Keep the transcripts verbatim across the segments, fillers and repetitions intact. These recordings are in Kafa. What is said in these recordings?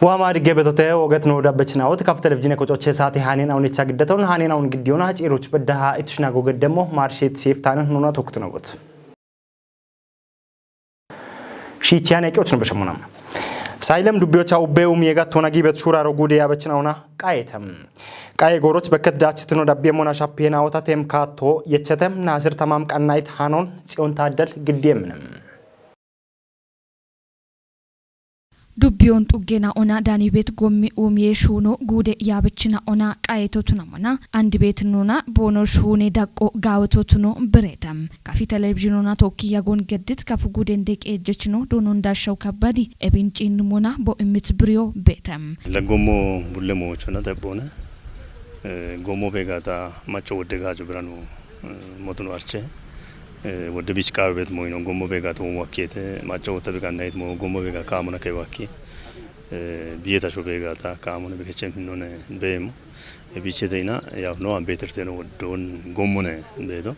Waa maa digge betote woget noo dabbechinawot kaf televizhiine kocoche saate haaneen awunicha giddaton haaneen awun giddiyoona haciiroch beddaha itushinago geddemmo maarsheet seeftaane nuna tokkitinawot. Shiichiyan eqioch no beshamuna. Sailem dubbiyocha ubbe um yegat tona gibet shuraro gude yabechinawona qayetem. Qaye goroch bekket dachitino dabbiye mona shappiyen awota tem kaatto yechetem Naasir Tamam Qannayit Hanon Tsiyon Taaddal giddiyeminem. Dubbiyoon xuggena ona danibet gommi umiye shuuno guude yaabechina ona qayeto tunamona andibet nuna boono shuune daqqo gaaweto tuno bireetem. Kafi televizhinona tokki yagon geddit kafu guuden deqi ejjechino doonon dashaw kabbadi ebin ciinnumona bo immit biriyo beetem. Laggommo bulle moochona xebboona. Eh, gommo beegata macco wodde gaajo biranu, eh, motuno arche. Eh, wodde bich qaawe bet moyino gommo beegata womu akkiete, macco wotta bi qannayit mo gommo beega kaamona kewa akki. Eh, biyeta sho beegata kaamona bi kechem hinone beemo. E bichete ina, yaw, no ambeterteno woddon gommone beedo.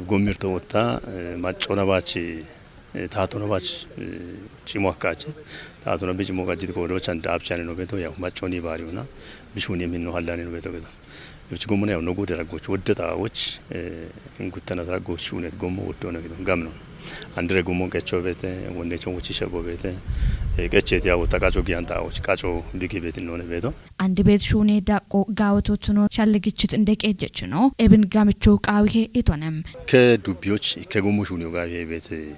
Gommirto wotta, eh, maccona bachi, eh, taatona bach, eh, cimo akkache. Taatona bi cimo gajjit kodo chan dab chani no beto, yaw, macconi bari una. Bishuni minno hallani no beto gedo. Ibich gommo yaw, no gude raggoch, wodde tawoch, eh, inguttana raggoch unet gommo woddo na gedo. Gamno. Andre gommo qecho beete, wonne chon wuchi shego beete. Eh, qecheti yaw, taqacho giyan tawoch, qacho bigi beete none beto. Andibet shuune daqqo gaaweto tuno shalligichit ndeqe ejjechino, ebin gamicho qaawihe itonem. Ke dubbiyoch, ke gommo shuune gaawihe beete,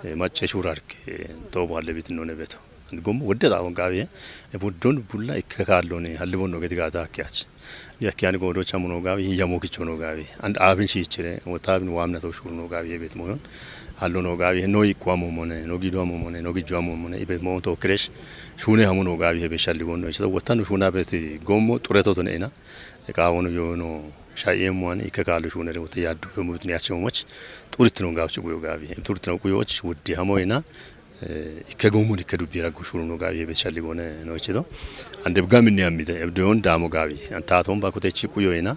eh, macce shurarke, eh, to balle bit none beto. Gommo wodde tawo gaawihe, e buddon bulla ikke kaallone, hallibon no geti gaata akkiyach. Bi akkiyan goodo chamuno gaawi, yamo kichono gaawi. And abin shichire, wotabin wamna to shuruno gaawi, ebet moyon. Hallo no gaawi, no ikwa momone, no gido momone, no gijwa momone, ibet mo to kresh. Shune hamuno gaawi, ebe shalli wonno. Ichito wotanu shuna beti gommo, tureto to neena. Eka wono yono, shaye mwan, ike kalu shune re, wote yaddu, be mutni achi momoch. Turitno gaawi, chuguyo gaawi. Turitno kuyo, wodde hamo ena. Eh, ikke gomun ikke dubbi raggu shuruno gaawi, ebe shalli gone no ichito. Ande gaminni ammite, ebdeon damo gaawi. An taton ba kutechi kuyo ena.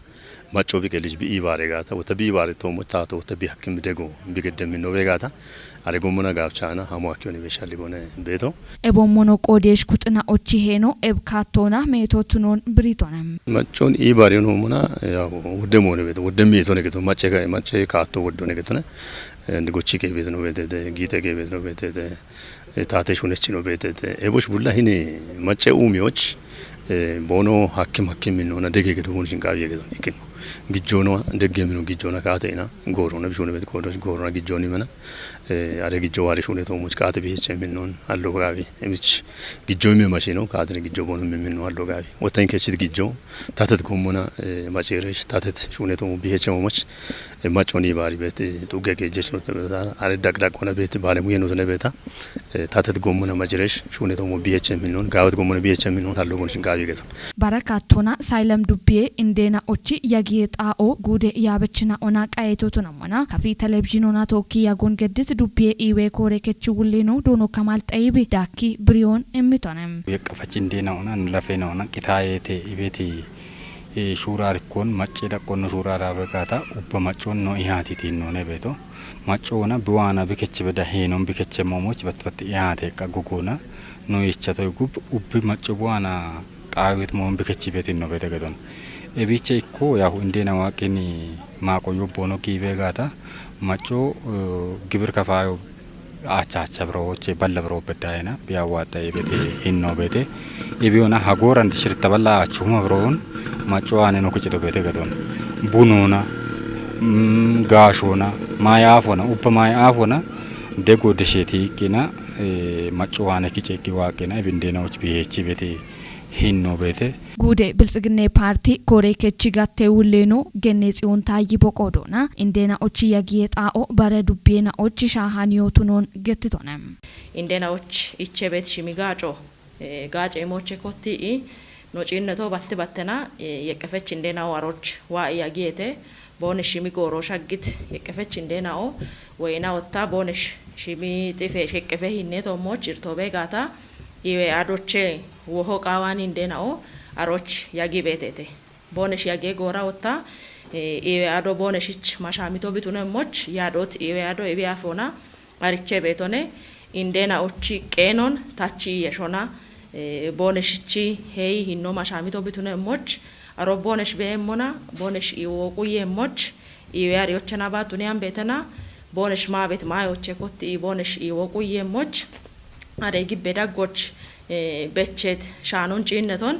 Macco bi kelij bi ibare gata, wota bi ibare to mo tato, wota bi hakkim dego, bi geddem no be gata. Are gomuna gabchana, hamo akkioni be shalli gone beto. Ebon mono qodesh kuxina ochi heno, eb kattona meto tunon biritonem. Maccon ibare no mona, ya wodde mone beto, wodde meto ne geto, macce ka, macce katto woddo ne geto ne. Eh, ndi gochi ke beto no bete de, gite ke beto no bete de. Eh, tate shunechino beete te. Ebosh bulla hini macce umiyoch, eh, bono hakkim hakkim minno na dege gedo bon shin gaawi gedo. Ikin. Gijjono dege minno gijjona kaate ina. Gorona bishune bet kodosh gorona gijjoni mana. Eh, are gijjo wari shune to much kaate bi heche minnon allo gaawi. Emich gijjo me mashino kaate gijjo bono me minno allo gaawi. Wotan kechit gijjo. Tatet gommona, eh, maceresh, tatet shune to bi heche momoch. Eh, maconi bari bet, eh, tuge ke jesh no te beta. Are dak dak kona bet, bale muye no te beta. Eh, tatet gommona maceresh, shune to mo bi heche minnon, gawet gommona bi heche minnon, hallo gon shin gawi geto. Baraka tona, saylem dubbiye, indena ochi, yagiye xa'o, gude yabechina ona qayeto tona mona. Kafi televizhin ona tokki yagon geddit dubbiye iwe kore kechi wullino, dono kamal xayibi, daki briyon immitonem. Yeqqafachi indena ona, nlafena ona, qitayete ibeti, eh, shurarikkon, macce daqqonno shurarabe gata, ubba maccon no ihati tinno ne beto. Macco ona biwana bikechi beda henon bikeche momoch bat bat ihate ka gugona. No ichato gub ubbi macco buwana qawet mon bikechi betin no bede gedon. E biche ikko yahu indena waqini maqo yobbono gibe gata. Macco, eh, gibir kafayo acha acha biro che balla biro bedayena biya wata yebete hinno bete. Ibiyona hagoran shirta balla achuma biron macco ane no kichito bete gadon. Bunona, mm, gashona, maya afona, uppa maya afona, dego desheti kina, eh, macco ane kiche ki waqina, ibindena uch bihechi bete hinno bete. Gude Biltsiginne Parti kore kechi gatte wulleno genne Tsiyon Tayyi boqodona, indena ochi yagiye xa'o bare dubbiyena ochi shahaniyo tunon gettitone. Indena och ichebet shimi gaco, eh, gace moche kotti i, no cinne to batte battena, eh, yeqqefech indena o aroch wa i yagiyete, bone shimi goro shaggit, yeqqefech indena o, weyna otta bone sh-, shimi xife sheqqefe hinne to moch irto be gata, iwe adoche woho qawani indena o, aroch yagi betete. Bone shi yagi gora otta, eh, iwe ado bone shich mashamito bitune moch, yadot iwe ado iwe afona, ariche betone, indena ochi qenon, tachi yeshona, Eh, Booneshichi heeyi hinno mashaamito bitune emmoch, aro Boonesh bee emmona, Boonesh iwo quye emmoch, iwe ariyochena ba tuniyan betena, Boonesh maabet maayoche kotti i Boonesh iwo quye emmoch, are gibbe daggoch, eh, becheet shaanon ciinneton,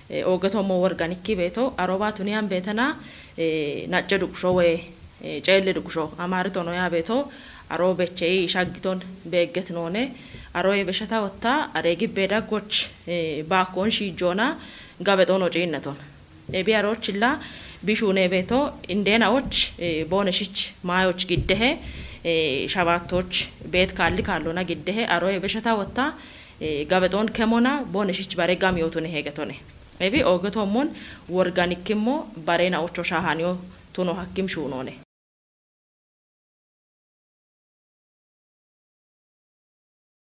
eh, oogetommo worganikki beeto, aro ba tuniyan betena, eh, nacce duqusho we, eh, ceelle duqusho, Amaarito no yaa beeto, aro bechei shaggiton beegget noone, aro ebeshata wotta, are gibbe daggoch, eh, baakkon shiijjoona, gabexono ciinneton. Ebi arochilla, bishuune beeto, indeena och, eh, Booneshich maayoch giddehe, eh, shabaattoch beet kaalli kaallona giddehe, aro ebeshata wotta, eh, gabexon kemona, Booneshich bare gam yootune heegetone. Ebi oogetommon worganikkimmo barena ocho shaahaniyo tuno hakkim shuunoone.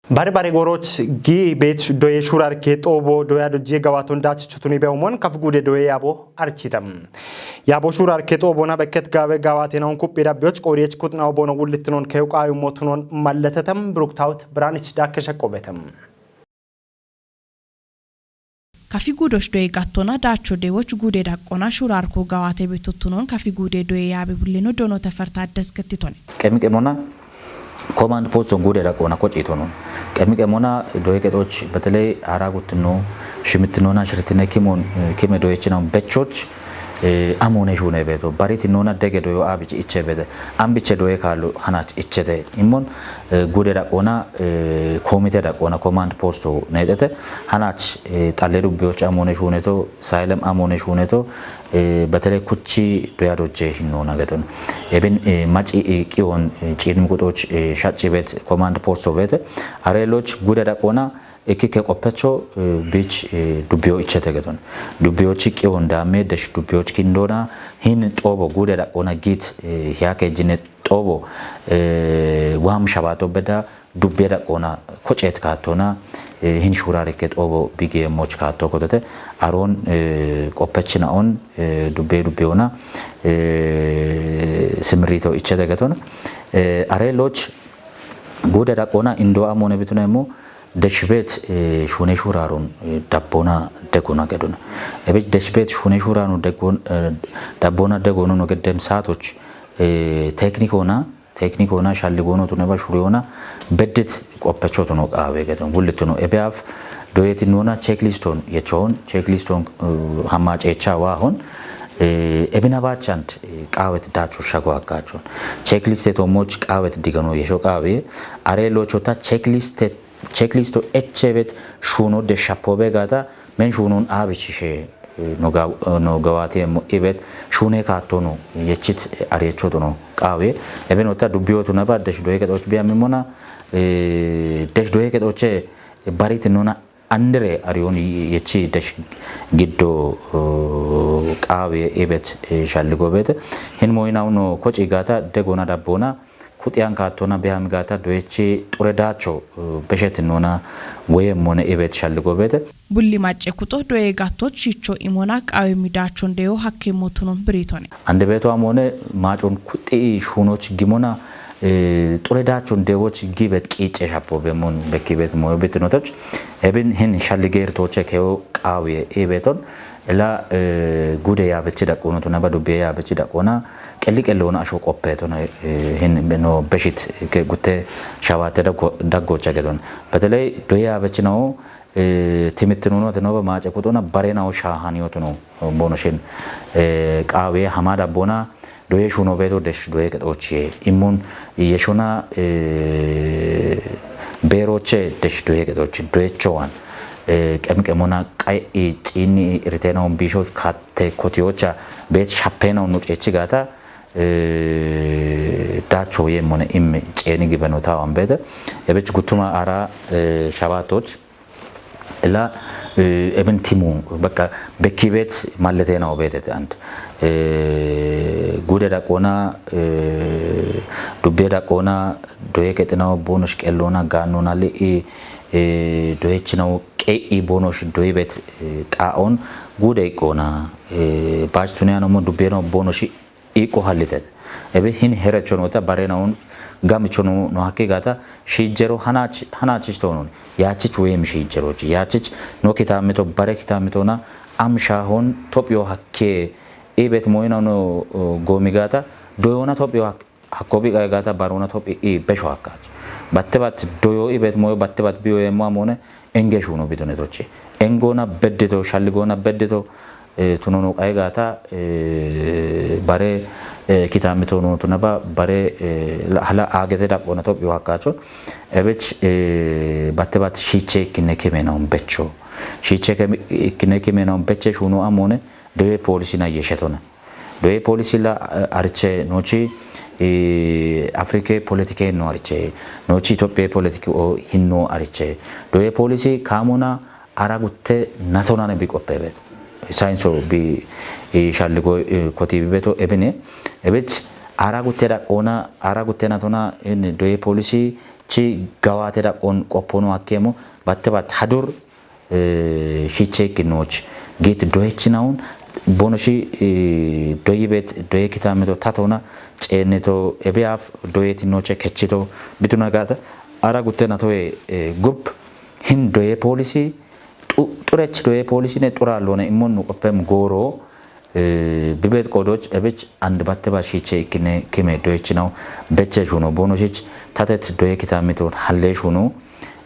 Bare bare goroch gi beet doye shurar ke xoobo doya dojje gawaton dach chutuni be umon kaf gude doye yabo architam. Yabo shurar ke xoobona bekket gawe gawate naun kuppi dabbiyoch qoriyech kutna obono wullittinon keu qayu motunon malletetam Bruktaut Branich dakke shakko betam. Kafi gudosh doye gattona dacho dewoch gude daqqona shurarko gawate betottunon kafi gude doye yaabe bulleno dono teferta addes gettitone. Qemi qemona command poston gude daqqona kocitonon. Qemi qemona doye qexoch beteley ara guttino shimittinona shiritine kimon kime doyechina bechoch eh, amone shune beto bariti nona dege doyo abichi iche bete ambiche doye kallo hanach ichete imon eh, gude daqqona eh, komite daqqona command posto needete hanach eh, xalle dubbiyoch amone shuneto saylem amone shuneto eh, betere kuchi doya dojje hinnona gedon ebin eh, maci eh, qiwon eh, ciidmi quxoch eh, shacci bet command posto bete areloch gude daqqona Ikki ke qoppecho bich dubbiyo ichete gedon. Dubbiyochi qiwon damme desh dubbiyoch kindona hin xobo gude daqona git hiyake jine xobo wam shabato beda dubbe daqona kocet katona hin shurareke xobo bige moch kato kotote aron qoppechina on dubbe dubbiyona simrito ichete gedon. Are loch gude daqona indo amone bituna emo Deshbet shune shurarun dabbona degona geduna. Ebech deshbet shune shurarun dabbona degona no gedem saatoch teknik ona teknik ona shalligono tuneba shuri ona beddit qoppechotono qaawe gedon wulituno ebeaf doyeti nona checklist on yechon checklist on hamma cecha wa hon ebina bachant qaawet dacho shago akachon checklist to moch qaawet digano yesho qaawe are lochota checklist cheklisto echebet shuno de shapobe gata men shunon abichishe no gawate mo ibet shune kattono yechit arechotono qawe eben otta dubbiyotu naba desh doye ketoch biya mimona desh doye ketoche barit nona andere ariyon yechi desh giddo qawe ibet shalligo bete hin moyna uno koci gata degona dabbona Kuxiyan kaattona beya migata doyechi xure daacho beshet nuna woye mone ibet shalligo bete. Bulli macce kuxo doye gattoch shicho imona qawe midachon deyo hakke motunon biritone. Ande beto amone macon kuxi shunoch gimona xure dachon dewoch gibet qice shapo bemon bekibet moyo bitinotoch ebin hin shalliger toche kewo qawe ibeton Ela gude yaabechi daqqono tuna ba dubbiye yaabechi daqqona qelli qelli ona asho qoppe tona hin no beshit ke gutte shawate daggocha gedon. Beteley doye yaabechi no timitti nuno tino ba maace kutona bare nawo shahaniyo tuno bono shin qaawe hama dabbona Doye shuno beto desh doye qexoche imun yeshona beroche desh doye qexoche doyechowan qemqemona qai cini iritena on bisho katte kotiyocha bet shapena on nucechi gata dacho yemone imme ceni gibeno tawan bete ebech gutuma ara shabatoch Ela eben timu baka bekibet malete na obetete and gude daqona dubbe daqona doye kexinawo bonosh qellona gannona li'i doyechinawo qe'i bonosh doyibet xa'on gude iqqona bach tuniyano mo dubbeno bonosh Iqqo hallitet. Ebe hin herechon ota barena un Gamicho no, no hakke gata shijero hanach, hanachich tonon. Yachich wem shijerochi. Yachich no kitamito bare kitamito na am shahon topyo hakke ibet moyna no, o, gomi gata doyona topyo hak-, hakko bi gata barona topi i besho hakkach. Batte bat doyo ibet moyo batte bat biyo yemo amone enge shuno bidone tochi. Engona beddeto, shalligona beddeto, eh, tunono qae gata, eh, bare, eh, kitamito no tunaba bare, eh, la-, hala agete daqona topyo hakkacho. Ebech, eh, batte bat shiche kine kime na un becho. Shiche kime, kine kime na un beche shuno amone doye polisi na yeshetona. Doye polisi la, eh, arche nochi, eh, Afrike politike no arche, nochi Itopia politiki o hinno arche. Doye polisi kamona ara gutte natona ne bi qoppe beto. Sainso bi, eh, shalligo, eh, koti bi beto ebine. Ebech ara gutte da ona, ara gutte natona en doye polisi chi gawate da on qoppono akkemo, batte bat hadur, eh, shiche kinoch. Git doye chinaun, bono shi, eh, doye bet, doye kitameto tatona, cheneto ebeaf, doye tinoche kechito, bituna gata, ara gutte natoe, eh, group, hin doye polisi, tu-, turech doye polisi ne tura lone imon nu kopem goro, eh, bibet kodoch, ebech and batte ba shiche kine kime doye chinau, beche shuno, bono shich, tatet doye kitamito, halle shuno,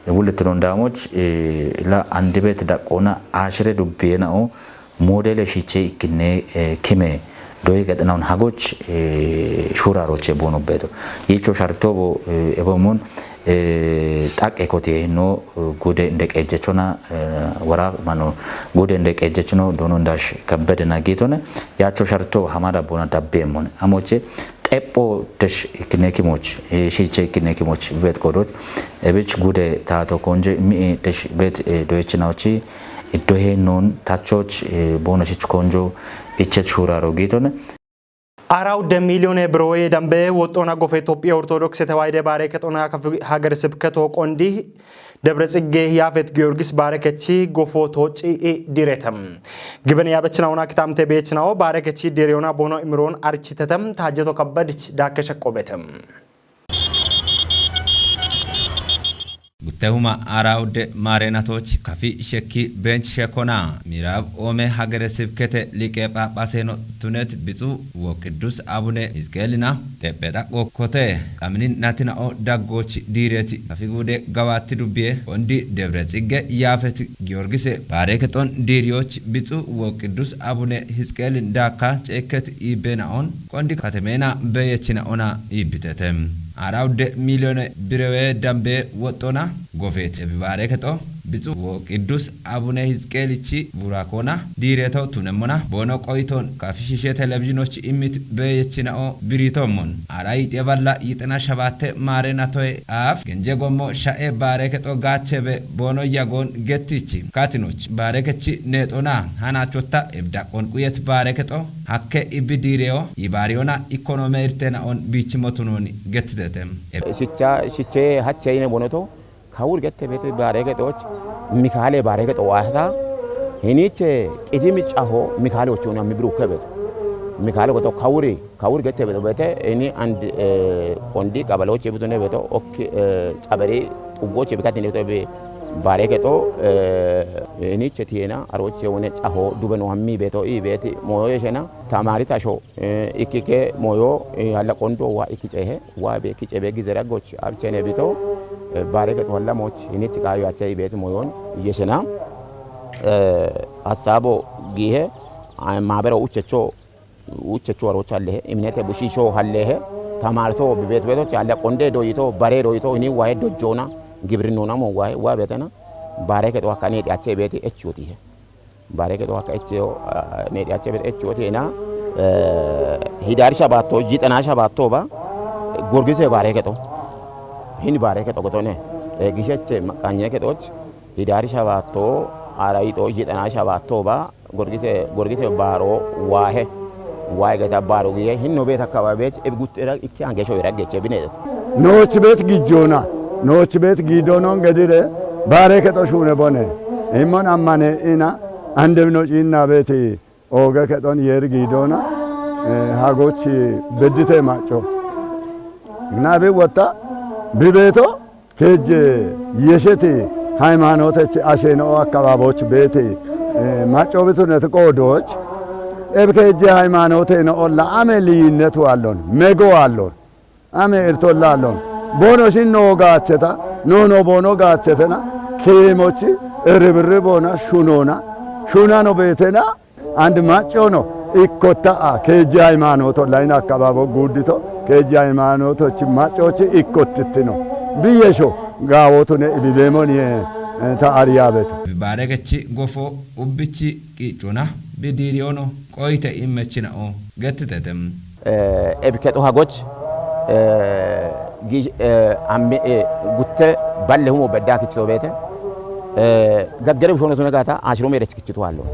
eh, wuletonon damoch, eh, la and bet daqona, ashire dubbienao, modele shiche ikkine, eh, kime doyi qexenaun hagoch, eh, shura roche bono beto. Yicho shartobo, eh, ebomon, eh, taq ekote no, eh, gude ndek ejechona, eh, wara mano gude ndek ejechono dono ndash kabbede na gitone. Yacho sharto hamada bona dabbe mon. Amoche teppo desh ikkine kimoch, eh, shiche ikkine kimoch bet kodot. Ebich gude tato konje mi, eh, desh bet, eh, doyechinaochi, Iddohee non tachoch, eh, bono shich konjo ichet shuraro gitone. Arawde milyone birowe dambe woxxona gofe Itophiya Ortodokse Tewaayide Baare Kexona Kafi Hager Sibketo Qondi Debre Tsigge Yaafet Giyorgis Baare Kechi gofo toci i diretem. Giben yabechinaona kitamte bechinawo Baare Kechi diriyona bono imiron architetem Tajeto Kabbadich Daake Shaqqobetem. Guttehuma aara udde maareenatoch kafi shekki beench shekona. Miraab Oome hagere sibkete liqe phaaphaseeno tunet bitsuu wo Qiddus Abune Hizqeelina tephe xaqqo kote. Qaminin natina'o daggoch diireti kafi guude gawaatti dubbiye kondi Debre Tsigge Yaafet Giyorgise Baare Kexon diiriyoch bitsuu wo Qiddus Abune Hizqeelin daakka ceekket iibbena'on Qondi katemeena beeyechina'ona iibbitete. Aara udde milyone birewe dambe woxxona gofeet ebi Baare Kexo bitsuu wo Qiddus Abune Hizqeelichi burakoona diireto tunemmona boono qoyitoon kafi shishe televizhinoch immit beeyechina'o biriitoommon. Aara yixiye balla yixena shabaatte maare natoye aaf genje gommo sha'e Baare Kexo gaachebe boono yagoon gettichi. Katinoch Baare Kechi neexona hanachotta ebdaqqon quyet Baare Kexo Hakke ibbi diireyo yibaariyona ikonoome irtena'on biichimo tunooni gettitete. Shicha, shiche hache yine bonoto, kawur gette bete Baare Kexoch, Mikaale Baare Kexo waahata, hiniche qidimi caho Mikaale ochuna mi birukke beto. Mikaale goto kawuri, kawur gette beto bete, ini and, eh, Qondi qabaloche bitune beto, ok, eh, caberi, xuggoche bikatine beto be Baare Kexo, eh, hiniche tiyena, aroche wone caho, dube no hammi beto, i beti, moyo yeshena, tamari tasho, Eh, ikkike moyo, eh, halla Qondo wa ikkicehe, wa be kice be gizera goch abchene bito, eh, Baare Kexo halla moch, inich kayo acha ibet moyon, yeshena, eh, hasabo gihe, ah, maabera uchecho, uchecho arocha lehe, imnete bushisho hallehe, tamarto bibet beto, halla Qonde doyito, Bare doyito, ini wahe dojjona, gibrinona mo wahe, wa betena, Baare Kexo akkaneti acha ibeti echotihe. Baare Kexo akka echo, ah, ne diyache bet echo tena, eh, hidari shabato, jitana shabato ba, Gorgise Baare Kexo. Hin Baare Kexo gotone. Eh, gisheche maqanye kexoch, hidari shabato, arayito, jitana shabato ba, Gorgise, Gorgise baro, wahe. Wahe geta baro giye, hin no bet akkababech, eb guttera, Kiyan gesho ira geche bine. Nooch bet gijjona, nooch bet gidonon gedire, Baare Kexo shune bone. Immon ammane ina, andem no cinna beti, Ooge Kexon yer gidona, eh, hagoch beddite maco. እና ቢወጣ ቢቤቶ ከእጅ የሸት ሃይማኖቶች አሸኖ አካባቢዎች ቤት ማጮብቱነት ቆዶች እብ ከእጅ ሃይማኖት ነኦላ አመ ልዩነቱ አለውን መጎ አለውን አመ እርቶላ አለውን ቦኖ ሽኖ ጋቸታ ኖኖ ቦኖ ጋቸተና ኬሞች እርብርቦና ሹኖና ሹና ነው ቤተና አንድ ማጮ ነው ኢኮታአ ከእጅ ሃይማኖቶ ላይን አካባቢ ጉድቶ ከእጅ ሃይማኖቶች ማጮች ኢኮትት ነው ብየሾ ጋዎቱን ኢቢቤሞን ተአርያበት Bibaarekechi gofo ubbichi qiiccona bidiiriyono qoyite immechinao gettitete. Ebiketu hagoch amme gutte balle humo bedda kichito beete gaggere ushono tune gata ashiru meedech kichito allo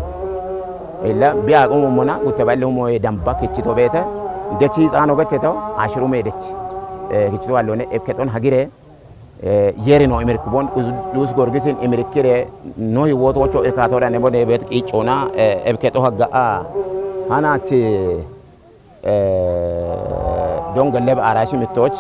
illa biya qomo mona gutte balle humo damba kichito beete dechi hitsano gettito ashiru meedech kichito allone ebiketon hagire yeri no imirkubon us gorgisin imirkire no hiwoto ocho irkato da nebo debet qiccona ebiketo hagga a hanachi don gelleb arashi mittoch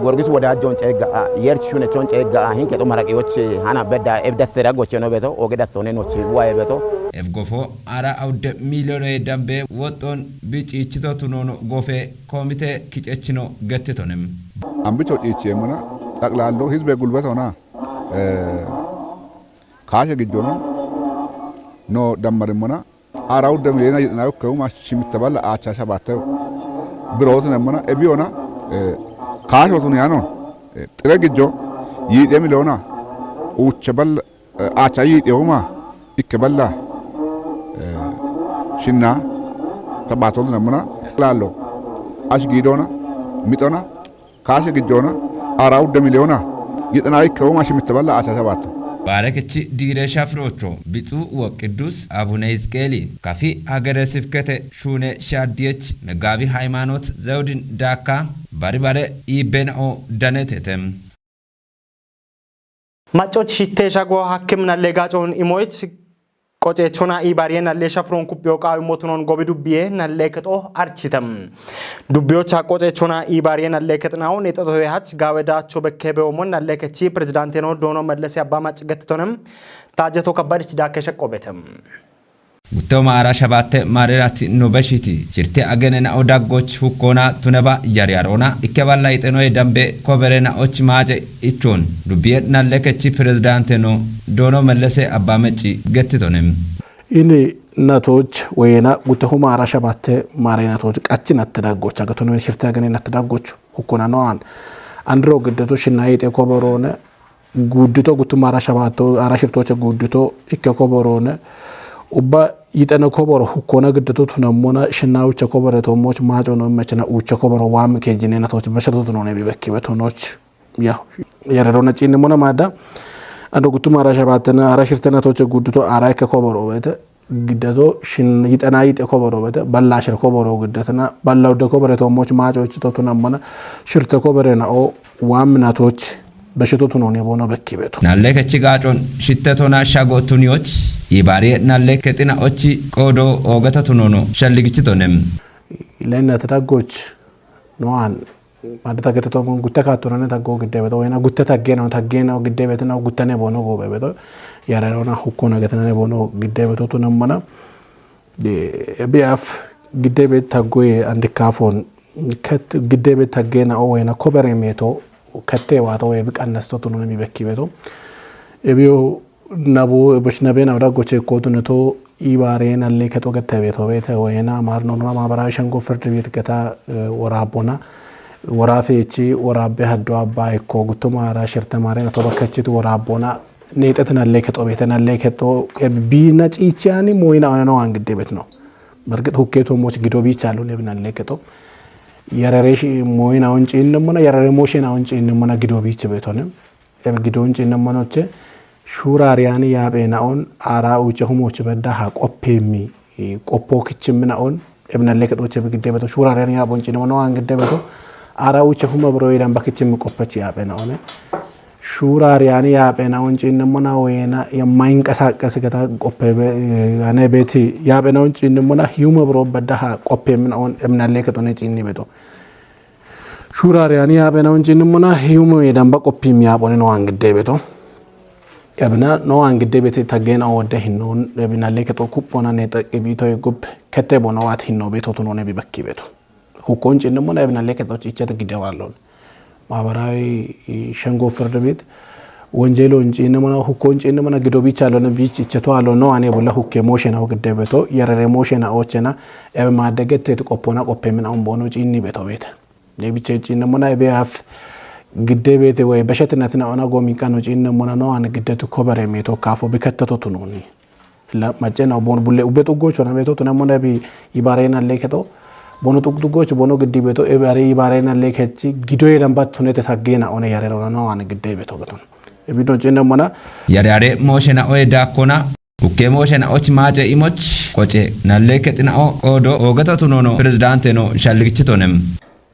gorgis wodajjon ceegga'a yerch shunechon ceegga'a hinketo maraqiyoch hana bedda ebdastera gocheno beto oge dassone nochi waye beto Ef gofo ara awudde miiliyonoye dambe woxxon biciichito tunono gofe koomite kicechino gettitonem. Ambicho ciicheemmona xaqlaallo hizbe gulbetona kaashe giddono no dammarimmona Arawudde mileena yi'nayokkehuma shimitta balla aacha shabaatteho. Birootinemmona ebiyona kaashotun yanon xire gijjo yiixe mileona uuche balla aacha yiixehuma ikke balla shinna tabaatotinemmona laallo ash giidona mixona Kaashe gijjoona arawudde miliyoona yixinaayikke uma shimitte balla aashaasha baatto. Baarekichi diire shafiroocho bitsuu woqqiddus abune Hizqeeli kafi hagere sifkete shuune shaaddiyech meggaabi hayimaanoot zewudin daakka bari bare iibbena'o danetete. Maccoch shitte shago hakkim nalle gacoon imoyich Qoceechona iibaariye nallee shafiroon kuphiyo qaawi motunoon gobi dubbiye nallee kexo archite. Dubbiyocha qoceechona iibaariye nallee kexinawo neexatowe hach gaawe daacho bekke bewomon nallee kechi pirezidaanteno doono Mellese Abbaa Macci gettitonem Taajjeto Kabbadich daakke sheqqo bete. Guttoo maara shabaatte maareerati no beshiti shirte agene na'o daggoch hukkoona tuneba yariyaroona ikke balla ixenoye dambe kobere na'och maace ichon dubbiye nallee kechi pirezidaanteno doono Mellese Abbaa Macci gettitonem. Ini natoch wena gute humara shabatte mare natoch qachi natte daggoch agaton wen shirte agene natte daggoch hukkuna noan andro giddeto shinna yite koborone guddito gutu mara shabatto ara shirtoche guddito ikke koborone ubba yitene koboro hukkona giddeto tunamona shinna uche kobore to moch maco no mechna uche koboro wam kejine natoch beshato tunone bibekki betonoch ya yarerona cinni mona mada ando gutuma ara shabatena ara shirtena toche gudduto ara ikke koboro wete giddato shin yitena yite koboro wete balla shir koboro giddatena balla udde kobore to moch maco chito tuna mona shirte kobore na o wamna toch beshito tuno ne bono bekki beto. Nalle kechi gacon shitte tona shago tunioch ibari nalle ketina ochi qodo ogata tunono shalligichitonem. Lenna tadaggoch noan Madda tagge totoommo gutte kaattunanne taggo giddeebete woyina gutte taggeena taggeena giddeebete na guttane boono goobeebeto yararona hukkuna getinane boono giddeebeto tunammana biyaaf giddeebet taggoye andikkaafon ket giddeebet taggeena o woyina kobere meeto kette waato woye biqannasto tunune bibekkibeto ebiyo Nabu bosh nabe na wada goche kodu neto ibare nalle keto gete beto bete wayena mar nonra maabarawi shango firdi bet geta worabona worafe echi worabe haddo abba ekko guttuma ara shirte mare nato bakkachitu worabona neexet nalle keto bete nalle keto bina ciichani moyina oneno angidde betno. Bergit hukketo moch gido bichalu ne nalle keto yarare shi moyina on ciinnemmona yarare moshena on ciinnemmona gido bich betone. Ebe gidoon ciinnemmanoche shuuraariyani yaaphe na'on aaraa uyicha humoochi bedda ha qoppeemmi qoppoo kichimmi na'on ebinalle kexooche bi gidde beto shuuraariyani yaaphoon ciinnemmano aan gidde beto aaraa uyicha huma biro yidan ba kichimmi qoppechi yaaphe na'one shuuraariyani yaaphe na'on ciinnemmona woyena yammayinqasaqqes geta qoppe ane beeti yaaphe na'on ciinnemmona hiyuma biro bedda ha qoppeemmi na'on ebinalle kexone ciinni beto Shurariyani yaabena unci nimmuna hiyumu yedamba qoppi miyaaboni no angidde beto. Ebina no angidde bete taggena owodde hinno ebina leke to kuppona ne xaqqi bito yegub kette bono wat hinno beto tunone bi bakki beto. Hukkon cinnimuna ebina leke to cichete gidewallon. Maabarawi shengo firdi bit wonjelon cinnimuna hukkon cinnimuna gido bicha lone bich icheto allo no ane bolla hukke moshena ogidde beto yarare moshena ochena ebe madde getteti qoppona qoppe mina umbono cinni beto bete. Debiche cinnimuna ebe af gidde bete we beshetinatina ona gomi kano cinnimuna no ane giddetu kobere meto kafo biketteto tunoni. La macena bon bulle ubbe tuggocho na beto tuna mona bi ibarena leketo bono tug tuggocho bono giddi beto e bare ibarena lekechi gidoye dan battunete taggena one yarerona no ane gidde beto beton. E bidon cinnimuna Yare are moshena oye dakkona ukke moshena och mace imoch koce nalle ketina o odo ogato tunono presidente no shalligichitonem.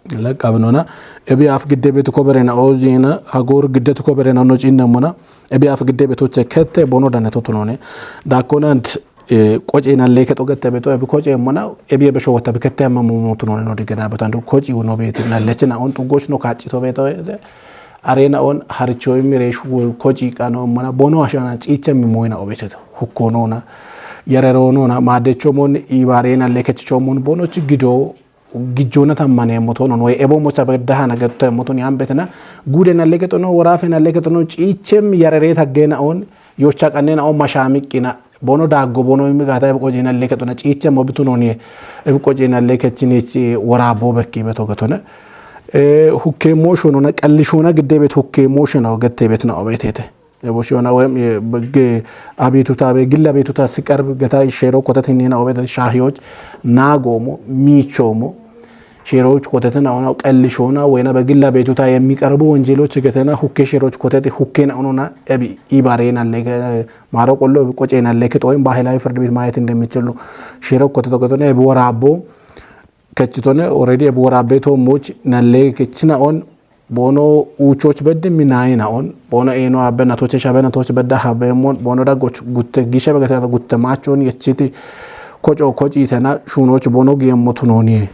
Laqqabinona ebi af gidde betu koberena ojina agor giddetu koberena no cinnamona ebi af gidde betu chekette bono dane totunone. Dakkonant qoce nalle keto gette beto ebi koce mona ebi ebe showata bikette amma mumotunone no digena betandu koci uno beti nallechina on tuggoch no kaccito beto. Arena on haricho imire shu koci kano mona bono ashana cicha mi moyna obeteto hukkonona yareronona madechomon ibarena lekechichomon bono chigido gijjona tammaneemmoto non way ebo mocha bedda hana getto emmoton yam betena gude na leke tono worafe na leke tono ciichem yarere taggena on yocha qanne na on masha miqqina bono daggo bono imi gata ebo qoje na leke tona ciichem mo bitu non ebo qoje na leke chinich wora bo bekki beto getone. E hukke mo shono na qalli shona gidde bet hukke mo shono gette bet na obetete. Ebo shona wem ge abetuta be gilla abetuta siqarb geta shero kotet hinina obet shahiyoch nagomo michomo sheroch kotet na ona qalli shona wena be gilla abetuta yemiqarbu wonjeloch getena hukke sheroch kotet hukke na onona ebi ibarena lege maro qollo qoce na leke toyim bahilay firdi bit mayet indemichelu shero kotet getona ebi worabo kechitone already ebi worabe to moch na lege kechina on bono uchoch bedde minayina on bono eno abena toche shabena toche bedda habe mon bono da goch gutte gisha be gata gutte machon yechiti kocho kochi tena shunoch bono giyem motunoni.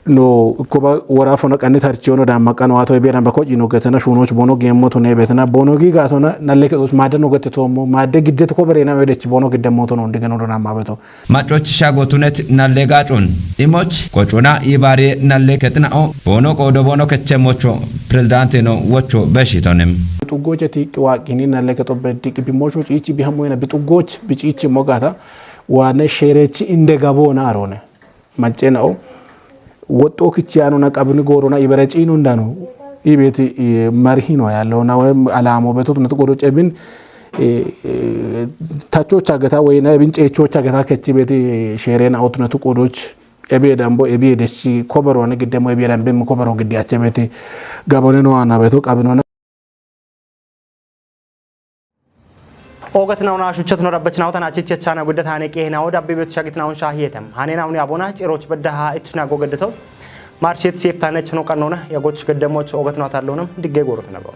No kuba wora fono qanni tarchi ono da maqano ato be ramba kochi no getena shunoch bono giyem motune betena bono gi gatona na leke us madde no gette tomo madde giddet ko berena wedech bono gidde motunon digeno do na mabeto. Maccochi shagotunet nalle gaacun imoch qocuna ibaariye nalle kexina'o boono qoodo boono keche mocho pirezidaanteno wocho beshitonem. Xuggoche tiiqqi waaqqini nalle kexo beddi qibbimocho ciichi bihamoyna bixuggoch biciichi mogata waane sheerechi inde gaboona aroone. Maccena'o woxxo kichiyaanona qabini goorona ibere ciinu ndano ibeti marhino yallona wayim alaamo betot natu qodo cebin tachocha geta wayna ibin cechocha geta kechi beti sherena otnatu qodoch ebi dambo ebi deshi kobero ne gidemo ebi dambe kobero gidi ache beti gabone no ana beto qabinona. Ogatnauna shuchatno rabbachnauna achichachana guddatane kehnauna dabbe bet shagitnaun shahiyetam hanenawni abona chiroch baddaha itchna gogaddato marshit sieftane chno qannona yagoch gaddamoch ogatnatalonam digge gorotnabo.